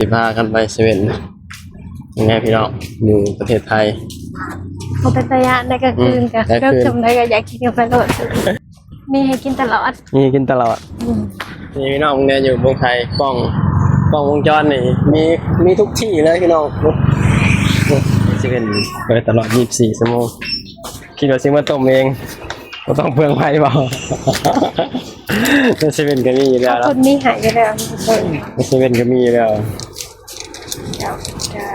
ຊິພາກັນໄປເຊເວັ່ນ ຍັງໄງພີ່ນ້ອງ ຢູ່ປະເທດໄທ ບໍ່ເປັນຕາຢ້ານໃດກາງຄືນ ອືມ ກະ ກາງຄືນ ເລິກຊ່ຳໃດກະຢາກກິນກາແຟໂລດ ມີໃຫ້ກິນຕະຫຼອດ ມີໃຫ້ກິນຕະຫຼອດ ອືມ ນີ້ພີ່ນ້ອງ ແນວຢູ່ເມືອງໄທ ກ້ອງ ກ້ອງວົງຈອນນີ້ມີ ມີທຸກທີ່ເລີຍພີ່ນ້ອງ ເຊເວັ່ນເປີດຕະຫຼອດຊາວສີ່ຊົ່ວໂມງ ຄິດວ່າຊິມາຕົ້ມເອງ ບໍ່ຕ້ອງເປືອງໄຟບໍ່? ໃນເຊເວັ່ນກໍມີຢູ່ແລ້ວເນາະ ເຮົາຄົນມີໃຫ້ຢູ່ແລ້ວ ໃນເຊເວັ່ນກໍມີຢູ່ແລ້ວ ເຈົ້າ ເຈົ້າ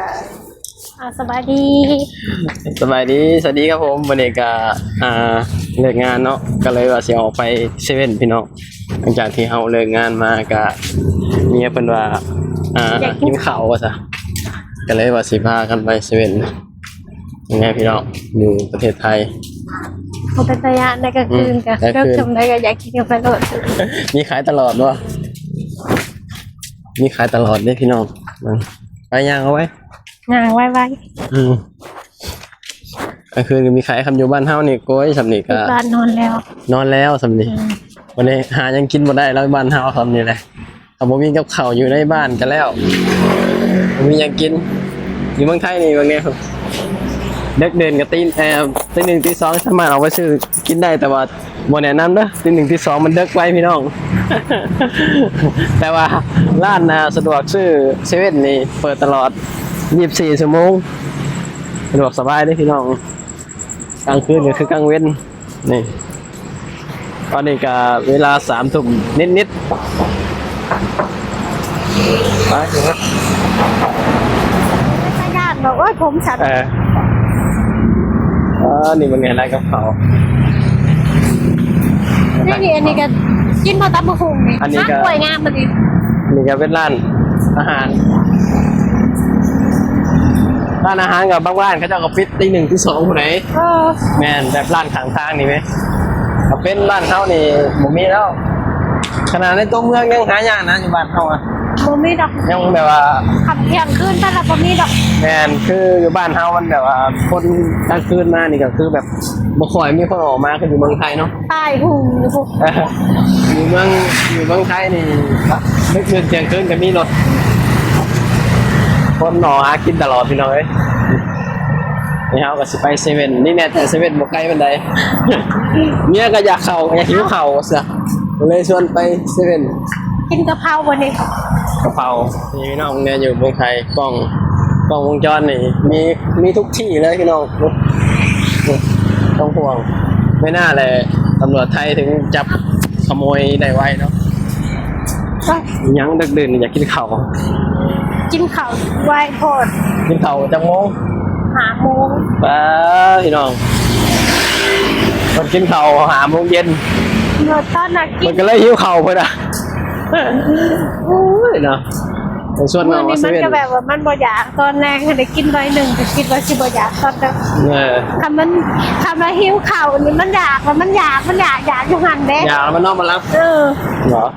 ອ່າ ສະບາຍດີ ສະບາຍດີ ສະຫວັດດີຄັບຜົມ ມື້ນີ້ກໍ ອ່າ ເລີກງານເນາະ ກໍເລີຍວ່າຊິອອກໄປເຊເວັ່ນພີ່ນ້ອງ ຫຼັງຈາກທີ່ເຮົາເລີກງານມາກໍເມຍເພິ່ນວ່າ ອ່າ ຫິວເຂົ້າວ່າຊະ ກໍເລີຍວ່າຊິພາກັນໄປເຊເວັ່ນ ຍັງໄງພີ່ນ້ອງ ຢູ່ປະເທດໄທ ບໍ່ເປັນຕາຢ້ານໃດກາງຄືນ ອືມ ກາງຄືນ ເລິກຊ່ຳໃດກະຢາກກິນກາແຟໂລດ ມີຂາຍຕະຫຼອດບໍ່? ມີຂາຍຕະຫຼອດເດ້ພີ່ນ້ອງ ໄປຍ່າງເອົາໄວ້ ຍ່າງໄວໆ ອືມ ກາງຄືນກໍມີຂາຍ ຄັນຢູ່ບ້ານເຮົານີ້ ໂອ້ຍ ສ່ຳນີ້ກໍ ບ້ານນອນແລ້ວ ນອນແລ້ວສ່ຳນີ້ ອືມ ບັດນີ້ຫາຫຍັງກິນບໍ່ໄດ້ແລ້ວ ບ້ານເຮົາສ່ຳນີ້ແຫຼະ ຖ້າບໍ່ມີກັບເຂົ້າຢູ່ໃນບ້ານກໍແລ້ວ ບໍ່ມີຫຍັງກິນ ຢູ່ເມືອງໄທນີ້ເບິ່ງແດ່ ເດິກເດີນກໍຕີ ເອີ ຕີໜຶ່ງຕີສອງສາມາດອອກໄປຊື້ກິນໄດ້ ແຕ່ວ່າບໍ່ແນະນຳເດີ ຕີໜຶ່ງຕີສອງມັນເດິກໄວພີ່ນ້ອງ ແຕ່ວ່າຮ້ານ ອ່າ ສະດວກຊື້ເຊເວັ່ນນີ້ເປີດຕະຫຼອດຊາວສີ່ຊົ່ວໂມງ ສະດວກສະບາຍເດ້ພີ່ນ້ອງ ກາງຄືນກໍຄືກາງເວັນ ນີ້ ຕອນນີ້ກໍເວລາສາມທຸ່ມນິດໆ ໄປ ໄປ ຢ້ານບໍ່ ໂອ້ຍ ຜົມສັນ ເອີ ເອີ ນີ້ມັນແມ່ນຮ້ານກັບເຂົ້າ ນີ້ ນີ້ ອັນນີ້ກໍກິນບໍ່ ຕຳບັກຫຸ່ງນີ້ ອັນນີ້ກໍ ຮ້ານກ້ວຍງາມບັດນີ້ ນີ້ກໍເປັນຮ້ານອາຫານ ຮ້ານອາຫານກໍບາງບ້ານເຂົາເຈົ້າກໍປິດຕີໜຶ່ງຕີສອງພຸ້ນໃດ ເອີ ແມ່ນ ແບບຮ້ານຂ້າງທາງນີ້ແມ ຖ້າເປັນບ້ານເຮົານີ້ບໍ່ມີແລ້ວ ຂະໜາດໃນຕົວເມືອງຍັງຫາຍາກນະ ຢູ່ບ້ານເຮົາອະ ບໍ່ມີດອກ ຍັງແບບວ່າ ຄ່ຳທ່ຽງຄືນໄປລະບໍ່ມີດອກ ແມ່ນ ຄືຢູ່ບ້ານເຮົາມັນແບບວ່າ ຄົນກາງຄືນມານີ້ກໍຄືແບບ ບໍ່ຄ່ອຍມີຄົນອອກມາຄືຢູ່ເມືອງໄທເນາະ ຕາຍຫຸ່ງຢູ່ພຸ້ນ ຢູ່ເມືອງ ຢູ່ເມືອງໄທນີ້ ດຶກໆທ່ຽງຄືນກໍມີລົດ ຄົນອອກຫາກິນຕະຫຼອດພີ່ນ້ອງເອີຍ ນີ້ເຮົາກໍຊິໄປເຊເວັ່ນ ນີ້ແນ່ແຕ່ເຊເວັ່ນບໍ່ໄກປານໃດ ເມຍກໍຢາກເຂົ້າ ຢາກຫິວເຂົ້າວ່າຊັ້ນ ກໍເລີຍຊວນໄປເຊເວັ່ນ ກິນກະເພົາບໍ່ນີ້ ກະເພົາ ນີ້ພີ່ນ້ອງ ແນວຢູ່ເມືອງໄທ ກ້ອງ ກ້ອງວົງຈອນນີ້ມີ ມີທຸກທີ່ເລີຍພີ່ນ້ອງ ຕ້ອງຫ່ວງ ໄມ່ໜ້າແຫຼະ ຕຳຫຼວດໄທເຖິງຈັບຂະໂມຍໄດ້ໄວເນາະ ຫຍັງດຶກດື່ນຢາກກິນເຂົ້າ ກິນເຂົ້າໄວໂພດ ກິນເຂົ້າຈັກໂມງ? ຫ້າໂມງ ປ້າ ພີ່ນ້ອງ ເພິ່ນກິນເຂົ້າຫ້າໂມງເຢັນ ເມື່ອຕອນນັ້ນກິນ ເພິ່ນກໍເລີຍຫິວເຂົ້າເພິ່ນອະ ໂອ້ຍເນາະ ໄປຊວນນ້ອງ ມື້ນີ້ມັນກໍແບບວ່າມັນບໍ່ຢາກ ຕອນແລງຫັ້ນໄດ້ກິນໜ້ອຍໜຶ່ງ ກໍຄິດວ່າຊິບໍ່ຢາກຕອນເດິກ ເອີ ຄັນມັນ ຄັນວ່າຫິວເຂົ້ານີ້ມັນຢາກ ມັນຢາກ ມັນຢາກ ຢາກຢູ່ຫັ້ນເດ້ ຢາກແລ້ວມັນນອນບໍ່ຫຼັບ ເອີ ເນາະ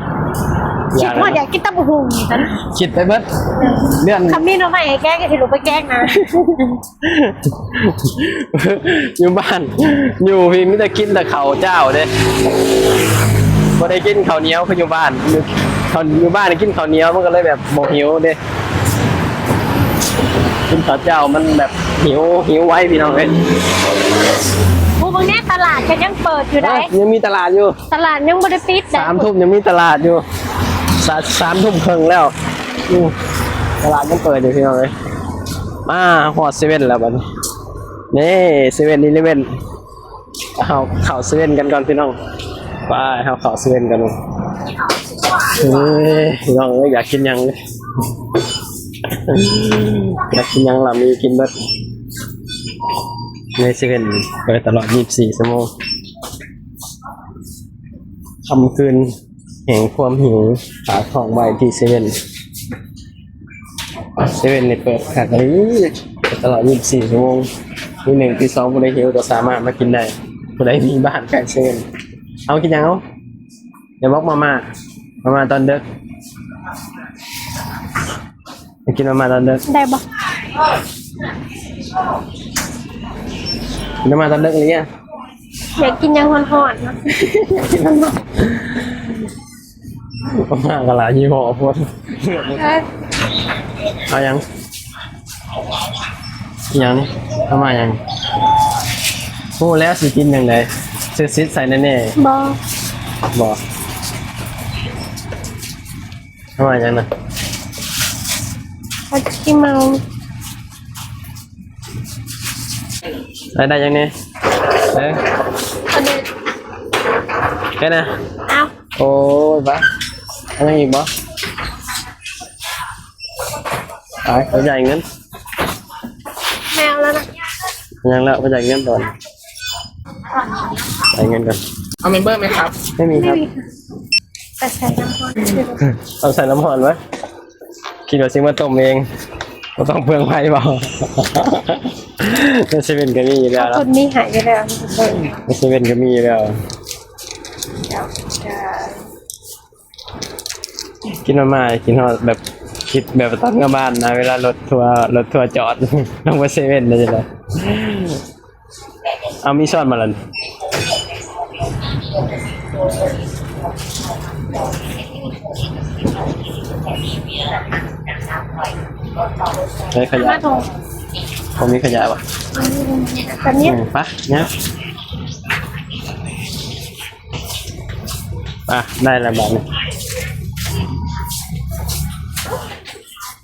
ຄິດຮອດຢາກກິນຕຳບັກຫຸ່ງນີ້ຊັ້ນ ຄິດໄປເບິດ ເອີ ເລື່ອງ ຄັນມີໜໍ່ໄມ້ໃຫ້ແກງກໍຊິລົງໄປແກງນະ ຢູ່ບ້ານ ຢູ່ພີ້ມີແຕ່ກິນແຕ່ເຂົ້າເຈົ້າເດ້ ບໍ່ໄດ້ກິນເຂົ້າໜຽວຄືຢູ່ບ້ານ ຢູ່ ເຂົ້າ ຢູ່ບ້ານກິນເຂົ້າໜຽວ ມັນກໍເລີຍແບບບໍ່ຫິວເດ້ ກິນເຂົ້າເຈົ້າມັນແບບຫິວ ຫິວໄວພີ່ນ້ອງເອີຍ ໂອ້ ບາງແນ່ຕະຫຼາດກໍຍັງເປີດຢູ່ໃດ ເອີ ຍັງມີຕະຫຼາດຢູ່ ຕະຫຼາດຍັງບໍ່ໄດ້ປິດໃດ ສາມທຸ່ມຍັງມີຕະຫຼາດຢູ່ ສາມ ສາມທຸ່ມເຄິ່ງແລ້ວ ອື ຕະຫຼາດຍັງເປີດຢູ່ພີ່ນ້ອງເອີຍ ມາຮອດເຊເວັ່ນແລ້ວບັດນີ້ ນີ້ ເຊເວັ່ນອີເລເວັ່ນ ເຮົາເຂົ້າເຊເວັ່ນກັນກ່ອນພີ່ນ້ອງ ໄປ ເຮົາເຂົ້າເຊເວັ່ນກັນ ເອີຍ ພີ່ນ້ອງເອີຍ ຢາກກິນຫຍັງ ຢາກກິນຫຍັງລະມີກິນເບິດ ໃນເຊເວັ່ນເປີດຕະຫຼອດຊາວສີ່ຊົ່ວໂມງ ຄ່ຳຄືນ ແຫ່ງຄວາມຫິວ ຝາກທ້ອງໄວ້ທີ່ເຊເວັ່ນ ເຊເວັ່ນນີ້ເປີດຄັກອີ່ຫຼີ ເປີດຕະຫຼອດຊາວສີ່ຊົ່ວໂມງ ຕີໜຶ່ງຕີສອງຜູ້ໃດຫິວກໍສາມາດມາກິນໄດ້ ຜູ້ໃດມີບ້ານໃກ້ເຊເວັ່ນ ເອົາກິນຫຍັງເອົາ ດຽວບອກມາມ່າ ມາມ່າຕອນເດິກ ໄປກິນມາມ່າຕອນເດິກ ໄດ້ບໍ່ ກິນມາມ່າຕອນເດິກອີ່ຫຼີ ຢາກກິນຫຍັງຮ້ອນໆ ມາມ່າກໍຫຼາຍຍີ່ຫໍ້ໂພດ ເອີ ເອົາຫຍັງ? ອີຫຍັງນີ້? ມາມ່າຫຍັງ? ຮູ້ແລ້ວຊິກິນຫຍັງໃດ? ຊື້ຊິດໃສ່ແນ່ໆ. ບໍ່. ບໍ່. ມາມ່າຫຍັງນະ? ເອົາຂີ້ເມົາ. ໄດ້ ໄດ້ຫຍັງນີ້? ເອີ ອັນນີ້ ແຄ່ນະ? ເອົາ. ໂອ້ຍ ບາດ ເອົາຫຍັງອີກບໍ່? ໄປ ໄປຈ່າຍເງິນ. ແມ່ນແລ້ວນະ. ຍັງແລ້ວ ໄປຈ່າຍເງິນກ່ອນ. ຈ່າຍເງິນກ່ອນ. เอาเมมเบอร์ไหมครับ? ไม่มีครับ. ไม่มีค่ะ. ไปใส่น้ำร้อน เอาใส่น้ำร้อนไว้. คิดว่าสิมาต้มเอง บ่ต้องเปลืองไฟบ่? ในเซเว่นก็มีอยู่แล้ว เขาคนมีให้อยู่แล้ว ในเซเว่นก็มีอยู่แล้ว. กินมาม่า กินฮอดแบบ คิดแบบตอนกลับบ้านนะ เวลารถทัวร์ รถทัวร์จอด ลงไปเซเว่นได้จั่งใด? เอา มีช้อนมาแล้วนี่ เฮ้ย ขยะ มาถง ผมมีขยะวะ อืม แบบนี้ อืม ไป เนี่ย อ่ะ ได้แล้วบาดนี้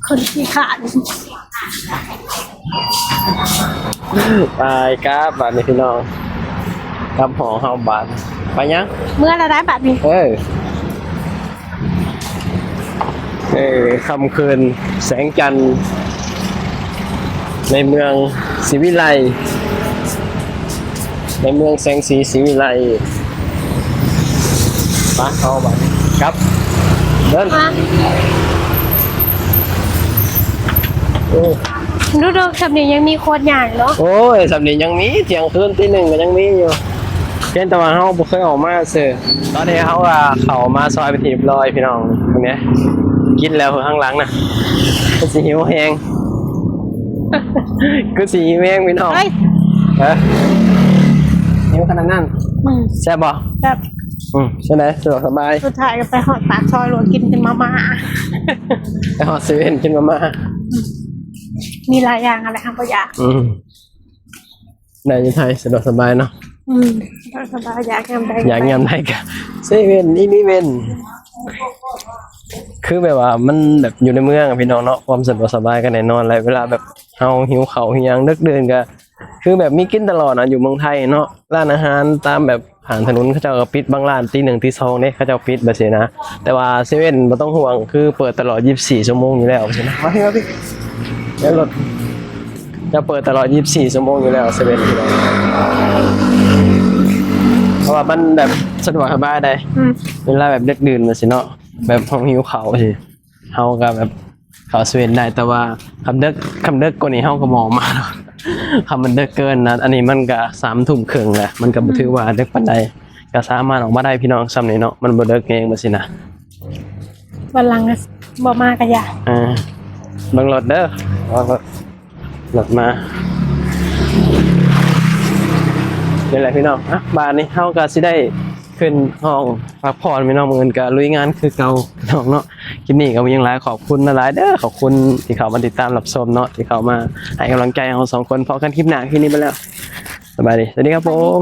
คนขี้ขลาด ไปกลับบาดนี้พี่น้อง กลับหอเฮาบาด ไปยัง เมือแล้วได้บาดนี้ เออ เออ ค่ำคืนแสงจันทร์ ในเมืองศรีวิไล ในเมืองแสงสีศรีวิไล ไป เอาบาดนี้ กลับ เดิน ฮะ โอ้ ดูๆ ส่ำนี้ยังมีคนย่างเนาะ โอ้ย ส่ำนี้ยังมี เที่ยงคืนตีหนึ่งก็ยังมีอยู่ เพียงแต่ว่าเฮาบ่เคยออกมาซื่อ ตอนนี้เฮาก็เข้ามาซอยเป็นที่เรียบร้อยพี่น้อง เบิ่งแหน่ กินแล้วข้างหลังนะ คือสิหิวแฮง คือสิหิวแฮงพี่น้อง เฮ้ย เอ้อ หิวขนาดนั้น อืม แซ่บบ่? แซ่บ อืม จั่งใด สะดวกสบาย สุดท้ายก็ไปฮอดปากซอย ลวกกินแต่มาม่า ไปฮอดเซเว่นกินมาม่า อืม มีหลายอย่างอะไร เฮาบ่อยาก อืม ได้อยู่ไทย สะดวกสบายเนาะ อืม สะดวกสบาย อยากยามใด อยากยามใดก็ เซเว่น อีเลฟเว่น คือแบบว่ามันแบบอยู่ในเมืองอะพี่น้องเนาะ ความสะดวกสบายก็แน่นอนแหละ เวลาแบบเฮาหิวข้าวหิวหยัง ดึกดื่นก็ คือแบบมีกินตลอดนะ อยู่เมืองไทยเนาะ ร้านอาหารตามแบบข้างถนนเขาเจ้าก็ปิด บางร้านตีหนึ่งตีสองเด้ เขาเจ้าปิดแบบซี้นะ แต่ว่าเซเว่นบ่ต้องห่วง คือเปิดตลอดยี่สิบสี่ชั่วโมงอยู่แล้วซี้นะ มาพี่ มาพี่ เดี๋ยวรถ จะเปิดตลอดยี่สิบสี่ชั่วโมงอยู่แล้วเซเว่น เพราะว่ามันแบบสะดวกสบายได้ อืม เวลาแบบดึกดื่นแบบซี้เนาะ แบบเฮาหิวข้าวซี้ เฮาก็แบบเข้าเซเว่นได้ แต่ว่าคันดึก คันดึกกว่านี้เฮาก็บ่ออกมาดอก คันมันดึกเกินนะ อันนี้มันก็สามทุ่มครึ่งแล้ว มันก็บ่ถือว่าดึกปานใด ก็สามารถออกมาได้พี่น้อง ส่ำนี้เนาะ มันบ่ดึกแฮงแบบซี้นะ วันหลังก็บ่มาก็อย่า อ่า เบิ่งรถเด้อ เบิ่งรถ รถมา นี่แหละพี่น้อง อ่ะ บาดนี้เฮาก็สิได้ ขึ้นห้องพักผ่อนพี่น้อง มื้ออื่นก็ลุยงานคือเก่าพี่น้องเนาะ คลิปนี้ก็บ่มีหยังหลาย ขอบคุณหลายๆเด้อ ขอบคุณที่เข้ามาติดตามรับชมเนาะ ที่เข้ามาให้กำลังใจเฮาสองคน พบกันคลิปหน้า คลิปนี้ไปแล้ว สบายดี สวัสดีครับผม